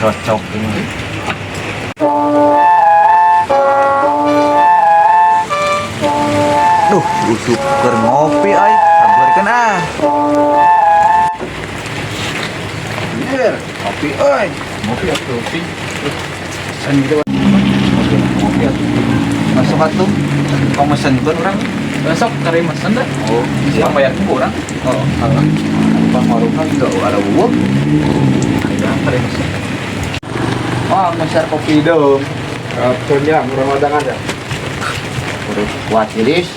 Cocok ini. Duh, usuk keur ngopi ai, sabarkeun ah. Anjir, ngopi euy. Ngopi atuh, kopi. Sen gitu. Ngopi, ngopi atuh. Masuk atuh. Kau mesenkeun urang. Besok kari mesen dah. Oh, Siapa bayar ku urang? Oh, heeh. Bang warungna juga ada wuwuk. Ayo kari mesen. Wah, nge-share kopi dong. Betul ya, urang wadangan ya. Urut kuat jelis.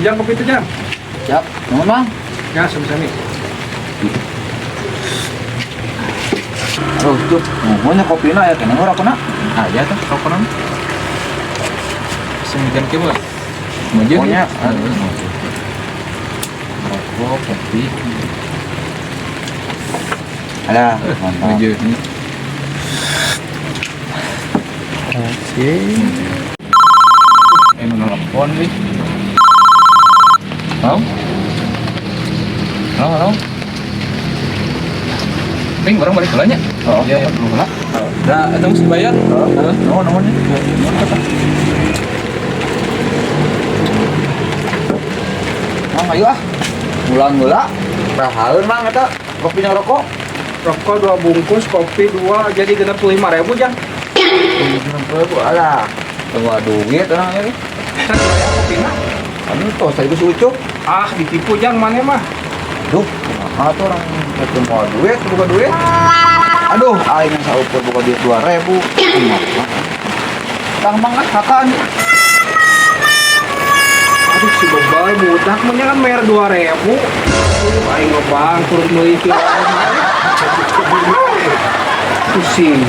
Jang kopi itu jang. Siap. Nuhun, Mang. Ya, sami-sami. Aduh, tuh, nuhun nya kopina ya keneh urang kuna. Aya tah rokona. Semijan kieu mah. Maju Pokoknya, rokok, kopi. Alah, mantap. Maju. Oke. Eh, mau nelfon nih. Halo? Halo, halo. Ping, barang balik heula nya. Oh, Iya, iya, perlu heula. Nah, eta mesti bayar. Heeh. Nuhun, nuhun. Nuhun kata. Mang, ayo ah. Mulang heula. Rahaeun Mang eta kopinya rokok. Rokok 2 bungkus, kopi 2, jadi 65.000 jang. 60.000 alah. Tunggu duit orang ini. Kan bayar kopina. Anu tuh saya geus ucuk. Ah, ditipu jang mana mah. Duh, kumaha tuh orang itu mau duit, buka duit. Aduh, aing yang saukur buka duit 2.000. Kumaha. Tang mang ah, kakan. Aduh, si bebal budak mah kan bayar 2.000. Aduh, aing mah bangkrut meuli kieu. Pusing.